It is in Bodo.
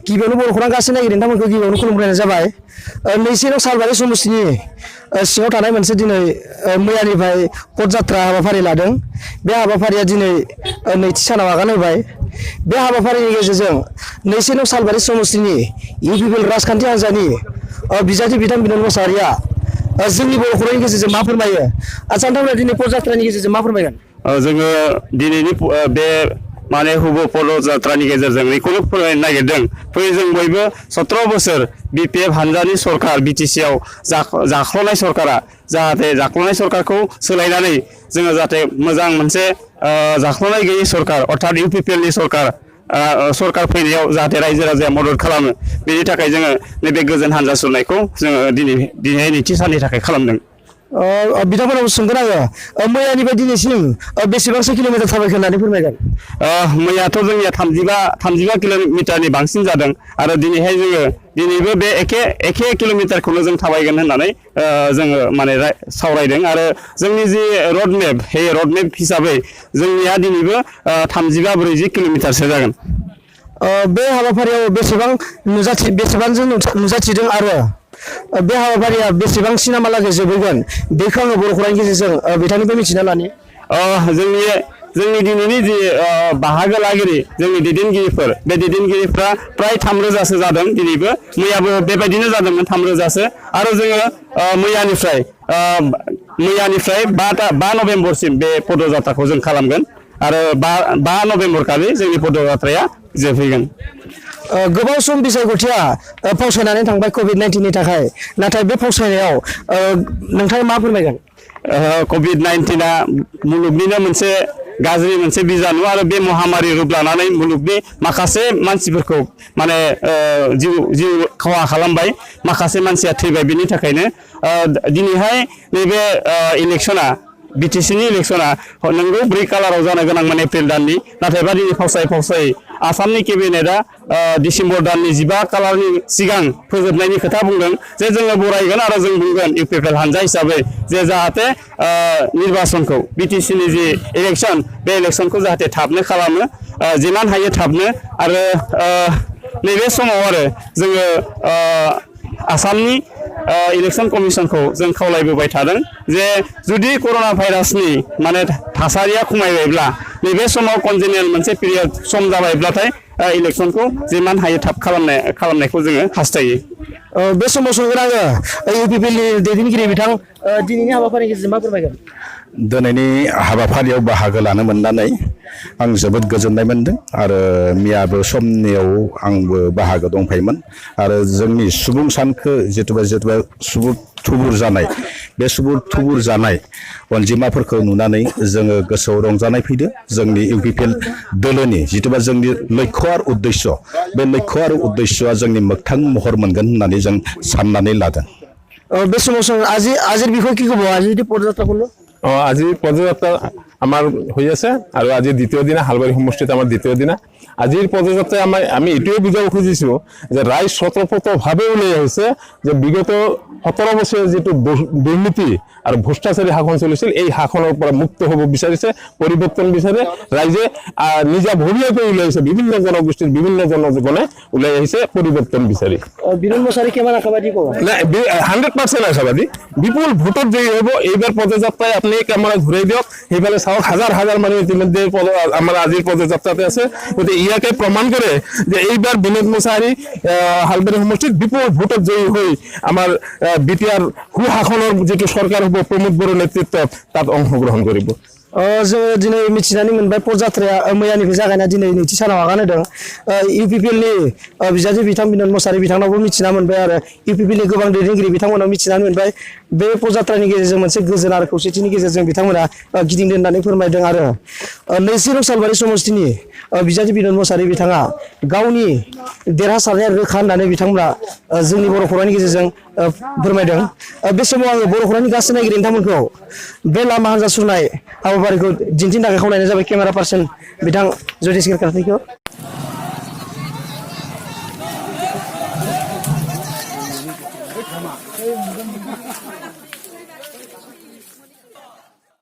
गिबियावनो बर'खौरां गासै नागिरनो नोंथांमोनखौ गिबियावनो खुलुमग्रोनाय जाबाय। नैजिनं सालबारि समस्तिनि सिङाव थानाय मोनसे दिनै मैयानिफ्राय पदयात्रा हाबाफारि लादों। बे हाबाफारिया दिनै नैथि सानाव आगान होबाय। बे हाबाफारिनि गेजेरजों नैजिनं सालबारि समस्तिनि इउपिपिएल राजखान्थि हान्जानि बिजाथि बिथां बिनोद मोसाहारिया जोंनि बर'खौरांनि गेजेरजों मा फोरमायो? आच्चा नोंथांमोना दिनै पदयात्रानि गेजेरजों मा फोरमायगोन? जोङो दिनैनि बे माने हुबु पदयात्रानि गेजेरजों बेखौनो फोरमायनो नागिरदों। फै जों बयबो 17 बोसोर बिपिएफ हानजानि सरकार बिटिसिआव जाख्ल'नाय सरकारा जाहाथे जाख्ल'नाय सरकारखौ सोलायनानै जोङो जाहाथे मोजां मोनसे जाख्ल'नाय गैयै सरकार अर्थात इउपिपिएलनि सरकार फैनायाव जाहाथे रायजो राजाया मदद खालामो बेनि थाखाय जोङो नैबे गोजोन हानजा सुरनायखौ जोङो दिनै नैथि साननि थाखाय खालामदों। बिथांमोनाव सोंगोन आङो मैयानिफ्राय दिनैसिम बेसेबांसो किल'मिटार थाबायखो होननानै फोरमायगोन? मैयाथ' जोंनिया 35 किल'मिटारनि बांसिन जादों आरो दिनैहाय जोङो दिनैबो बे एखे किल'मिटारखौनो जों थाबायगोन होननानै जोङो माने सावरायदों आरो जोंनि जि रडमेप बे रडमेप हिसाबै जोंनिया दिनैबो 35-40 किल'मिटारसो जागोन। बे हाबाफारियाव बेसेबां नुजाथिदों आरो बे हाबाफारिया बेसेबां सिनामालागै जोबहैगोन बेखौ आङो बर'खौरांनि गेजेरजों बिथांनिफ्राय मिथिना लानि। जोंनि दिनैनि जि बाहागो लागिरि जोंनि दैदेनगिरिफोर बे दैदेनगिरिफ्रा प्राय 3,000सो जादों। दिनैबो मैयाबो बेबायदिनो जादोंमोन 3,000सो आरो जोङो मैयानिफ्राय 5 नभेम्बरसिम बे पदयात्राखौ जों खालामगोन आरो 5 नभेम्बर खालि जोंनि पदयात्राया जोबहैगोन। गोबाव सम बिसायख'थिया फावसायनानै थांबाय कभिड-19नि थाखाय, नाथाय बे फावसायनायाव नोंथाङा मा फोरमायगोन? कभिड-19आ मुलुगनिनो मोनसे गाज्रि मोनसे बिजानु आरो बे महामारि रुप लानानै मुलुगनि माखासे मानसिफोरखौ माने जिउ खहा खालामबाय, माखासे मानसिया थैबाय। बेनि थाखायनो दिनैहाय नैबे इलेक्सना बिटिसिनि इलेक्सना नंगौ 4 खालाराव जानो गोनांमोन एप्रिल दाननि, नाथायबा दिनै फावसाय आसामनि केबिनेटआ डिसेम्बर दाननि 15 खालारनि सिगां फोजोबनायनि खोथा बुंदों जे जोङो बरायगोन आरो जों बुंगोन इउपिपिएल हानजा हिसाबै जे जाहाथे निर्बासनखौ बिटिसिनि जि इलेक्सन बे इलेक्सनखौ जाहाथे थाबनो खालामो, जिमान हायो थाबनो। आरो नैबे समाव आरो जोङो आसामनि इलेक्सन कमिसनखौ जों खावलायबोबाय थादों जे जुदि कर'ना भाइरासनि माने थासारिया खमायबायब्ला नैबे समाव कन्जेनियेल मोनसे पिरियड सम जाबायब्लाथाय इलेक्सनखौ जिमान हायो थाब खालामनायखौ जोङो हास्थायो। बे समाव सोंगोन आङो इउपिपिएलनि दैदेनगिरि बिथां दिनैनि हाबाफारिनि गेजेरजों मा फोरमायगोन? दिनैनि हाबाफारियाव बाहागो लानो मोननानै आं जोबोद गोजोननाय मोनदों आरो मैयाबो समनियाव आंबो बाहागो दंफायोमोन आरो जोंनि सुबुं सानखो जिथुबा सुबुं थुबुर जानाय बे सुबुं थुबुर जानाय अनजिमाफोरखौ नुनानै जोङो गोसोआव रंजानाय फैदो। जोंनि इउपिपिएल दोलोनि जिथुबा जोंनि लक्ष्य आरो उद्देश्य बे लक्ष्य आरो उद्देश्यआ जोंनि मोगथां महर मोनगोन होननानै जों साननानै लादों। बे समाव আজিৰ বিষয়ে কি ক'ব? আজি পদযাত্ৰা করলো আজি পদযাত্রা আমার হয়ে আছে আর আজি দ্বিতীয় দিনা হালবাৰী সমষ্টিত আমার দ্বিতীয় দিনা। আজিৰ পদযাত্রায় আমি এটাই বুঝাব খুঁজিছো যে রাইজ স্বতঃস্ফূর্তভাবে উলাই আহিছে যে বিগত 17 বছর যেটো দুর্নীতি আর ভ্রষ্টাচারী শাসন চলিছিল এই শাসনের পৰা মুক্ত হব বিচাৰিছে, পরিবর্তন বিচাৰে। ৰাইজে নিজা ভৰিয়াকৈ উলাই আহিছে, বিভিন্ন জনগোষ্ঠীৰ বিভিন্ন জনগণে উলাই আহিছে পরিবর্তন বিচাৰি। বিনোদ মোছাহাৰী কিমান আশাবাদী ক'ব? না 100% আশাবাদী, বিপুল ভোটত জয়ী হব। এইবাৰ পদযাত্রায় আপনি ক্যামেরা ঘুরে দিয়ক, সেইফালে চাওক হাজার হাজার মানুহ ইতিমধ্যে আমার আজিৰ পদযাত্রাতে আছে। গতিকে ইয়াকে প্রমাণ করে যে এইবাৰ বিনোদ মোছাহাৰী হালবাৰী সমষ্টিত বিপুল ভোটত জয়ী হৈ আমার বিটিআর সুশাসনের যেটো সরকার হব প্রমোদ বড়োর নেতৃত্বত তাত অংশগ্রহণ করব। जोङो दिनै मिथिनानै मोनबाय पदयात्राया मैयानिफ्राय जागायना दिनै नैथि सानाव आगान होदों। इउपिपिएलनि बिजाथि बिथां बिनोद मोसाहारी बिथांनावबो मिथिना मोनबाय आरो इउपिपिएलनि गोबां दैदेनगिरि बिथांमोनाव मिथिनानै मोनबाय। बे पदयात्रानि गेजेरजों मोनसे गोजोन आरो खौसेथिनि गेजेरजों बिथांमोना गिदिंदों होननानै फोरमायदों आरो 29 सालबारि समष्टिनि बिजाथि बिनोद मोसाहारी बिथाङा गावनि देरहासारनाया रोखा होननानै बिथांमोना जोंनि बर' खौरांनि गेजेरजों फोरमायदों। बे समाव आङो बर' खौरांनि गासै नायगिरि नोंथांमोनखौ बे लामा हान्जा सुरनाय हाबाफारिखौ दिन्थिनो थाखाय खावलायनाय जाबाय। केमेरा पार्सन बिथां ज्योतिष कार्तिकखौ।